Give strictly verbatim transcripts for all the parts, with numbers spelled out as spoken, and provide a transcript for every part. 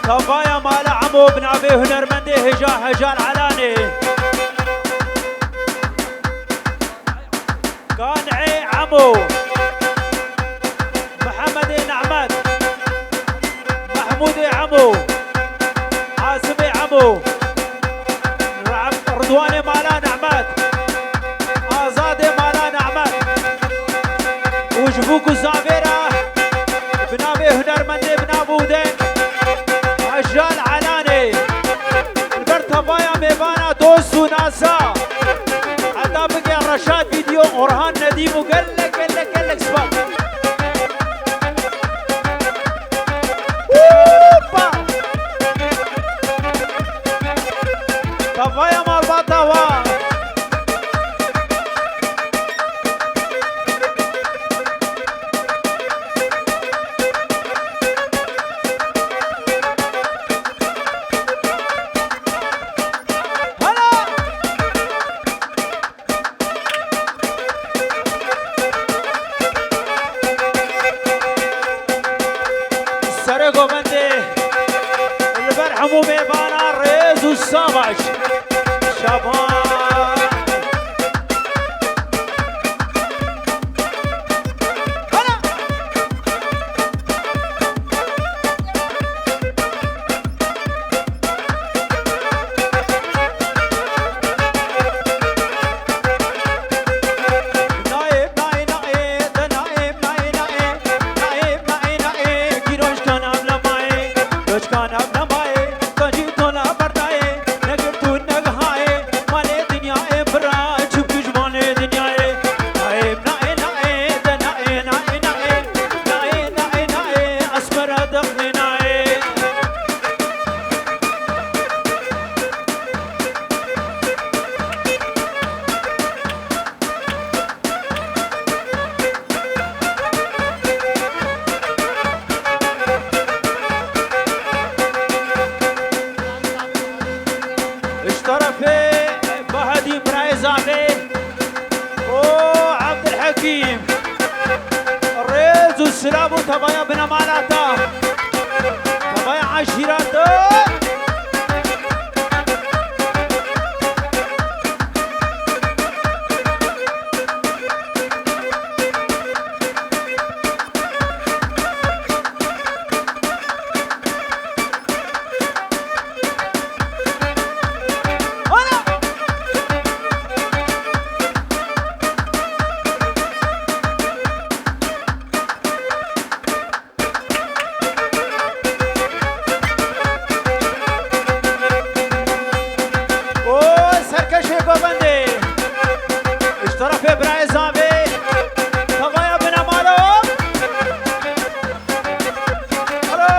Tavaya mala Emo bi navê hunermendê hêja Hejar Elanê. Kanê Emo. Mihemedê Nehmed. Mehmûdê Emo. Asimê Emo. Re-, Ridwanê mala Nehmed. Azadê mala Nehmed. Û ji bo ku zavêra bi navê hunermendê bi nav û deng Hejar Elanê. Li ber tevaya mêvana dost û nasa. Heta bike Reşad Video, Orhan Nedîm û gelek, gelek, gelek spas. Hoppa! Tavaya malbata wa. Hala! Serê govendê, li ber hemû mêvana rêz û savaş. Şaban. Hala! Ji terefê Bahedîn birayê Zavê û Ebdulhekîm. Rêz û silav û tevaya binemalata. Tevaya eşîrata. O serkeşê govendê, ji terefê birayê Zavê, tevaya binemalo. Alo!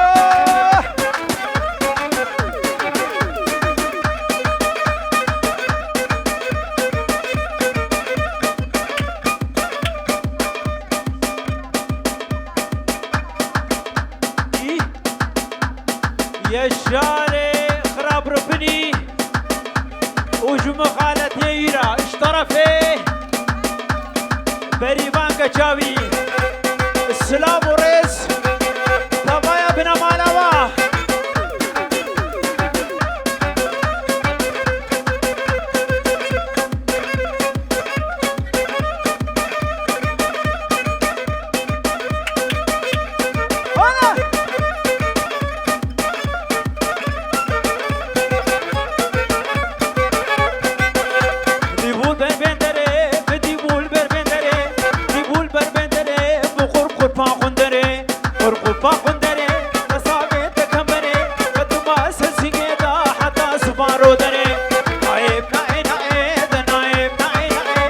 Yaşarê xirab ripinî û ji mixaletê wî re ji terefê Berîvan Geçawî silav û rêz tevaya binemala wa. Dîbûl ber benderê, bi dîbûl ber benderê, dîbûl ber benderê, bi qurp qurpa xunderê, qurp qurpa xunderê, hesabê te kemberê, qedima sesîgê da heta zibaro derê. Naê, naê, naê, de naê, naê, naê,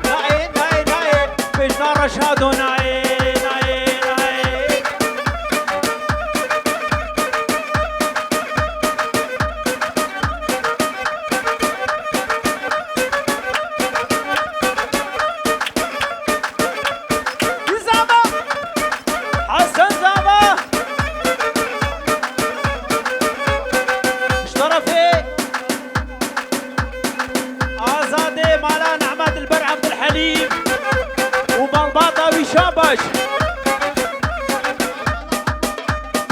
naê, naê, naê, bêjna Reşado naê, naê, naê. Zava! Hesen Zava! Ji terefê Azadê mala Nehmed li ber Ebdulhelîm û malbata wî şabaş.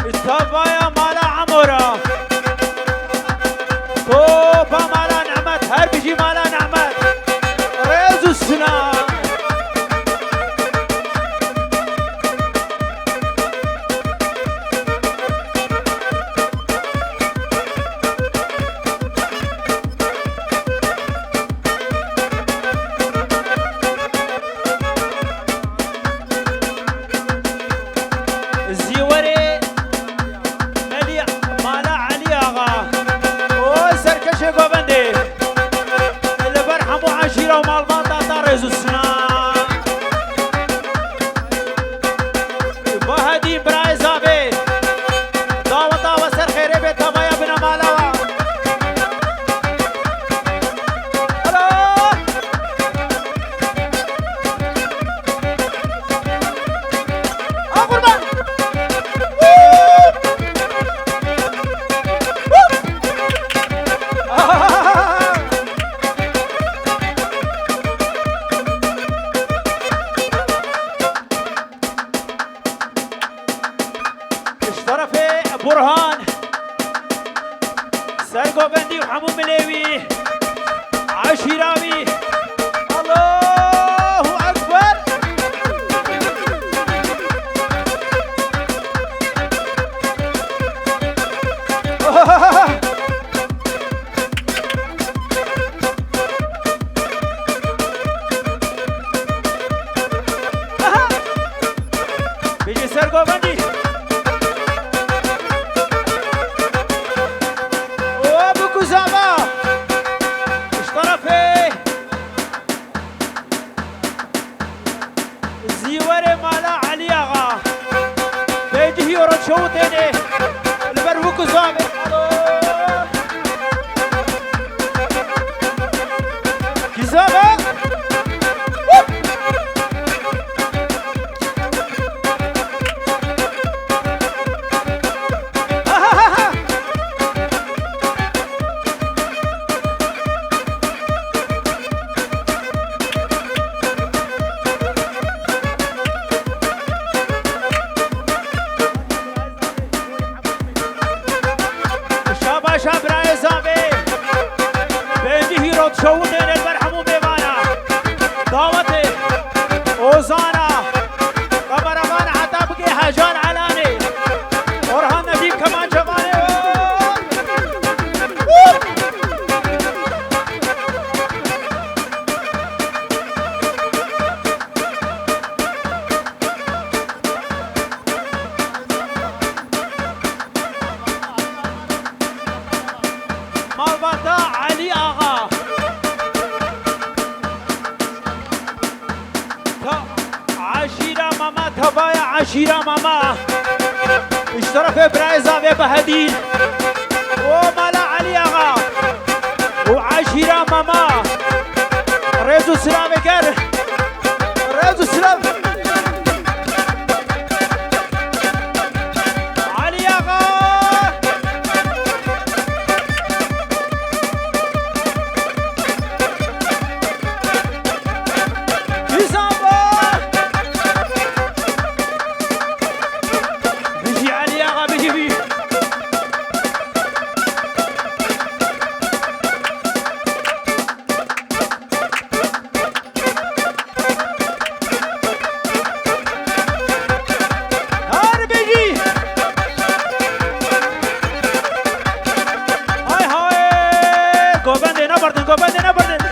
Ji tevaya mala Emo re. Hemû milê wî, eşîra wî. Allahu Ekber. Bijî ser govendî. O bikuzama. Ji terefê Zîwerê mala Elî Axa. Pêncî hîro çewitênê li ber wikuzamê. Alo. Kîzama. Hop. Şabaşa birayê Zavê. Pêncî hîro çewitênê li ber hemû mêvana. Dawetê Ozana. Kameraman heta bike Hecan Elanê. Orhan Nedîm kemançevanê. Malbata Elî Axa. Ta-, eşîra Mama, tevaya eşîra Mama. Ji terefê birayê Zavê Behedîn. O mala Elî Axa. Û eşîra Mama. Rêz û silavê ker. Rêz û silav. Elî Axa. Kîzamba. Bijî Elî Axa, bijî, bijî. Her bijî. Hay hay. Govendê nebirdin, govendê nebirdin.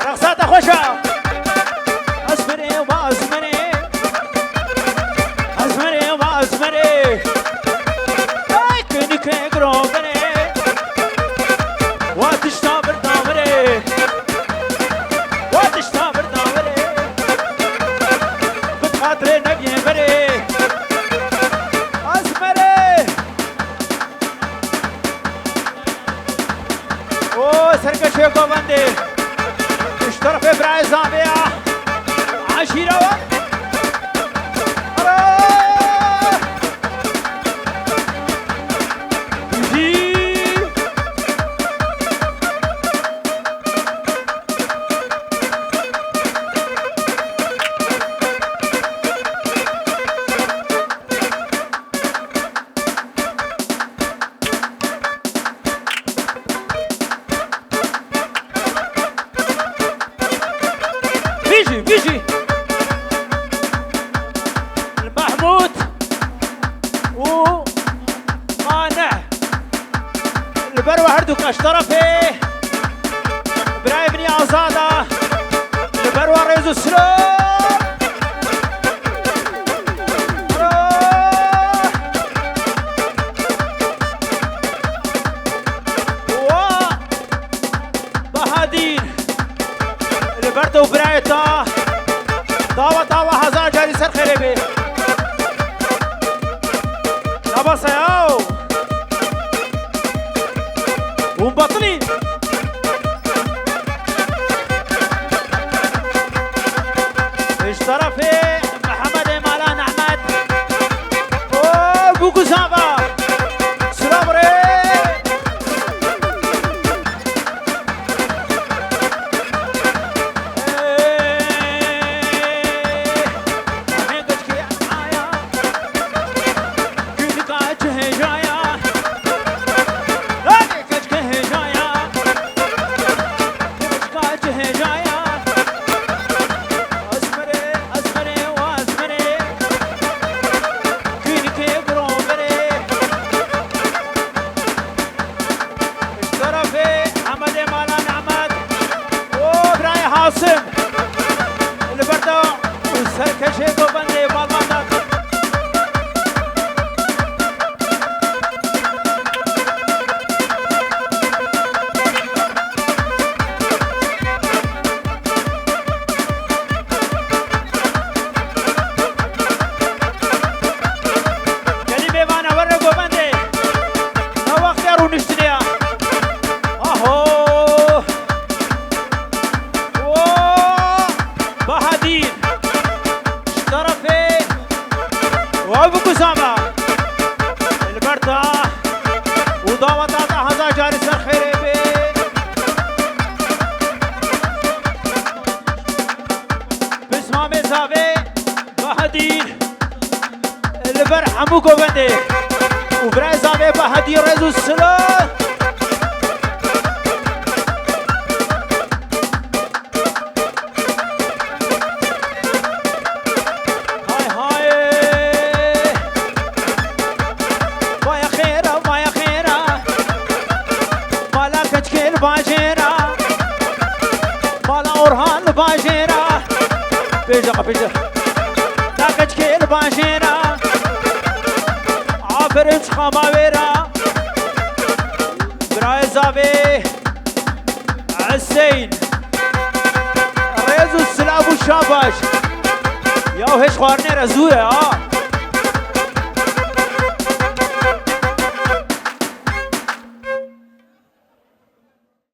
Rexsata xweş e. Ezmirê, wa ezmirê. Ezmirê, wa ezmirê. Ay, kênîkê girogenê. Wa tişta birda mirê. Wa tişta birda mirê. Bi xatirê nebiyê mirê. Ezmirê. O serkeşê govendê. Ji terefê birayê Zavê ya. Eşîra we. Ara! Jî. Bijî, bijî. Mehmûd û Maneh. Li ber we her du kaş terefê. Birayê min ê Azada. Li ber we rêz û silav. Wa Bahadîn. Li ber te û birayê te. Daweta we hezar carî ser xêrê bê. Nabasa yaw. Hûn betilî. Ji terefê Mehemedê Mala Nehmed. O, bû ku zava. Silav rê. Serkêşê govendê balbanda. Gelî bêvane were govendê. Ne wextê rûniştinê ya. Aho. O Bahadîn. Ji terefê. Wa bikuzama. Li ber te. Û daweta te hezar carî ser xêrê bê. Pismamê zavê Bahadîn. Li ber hemû govendê û birayê zavê Bahadîn rêz û silav. Hay hay. Vaya xêra, vaya xêra. Mala keçkê li bajêra. Mala Orhan li bajêra. Pêja, pêja. La keçkê li bajêra. Aferin çiqama wêra. Birayê zavê. Hüseyin. Rêz û silav û şabaş. Ya hêj xwarinê re zû ye, ha.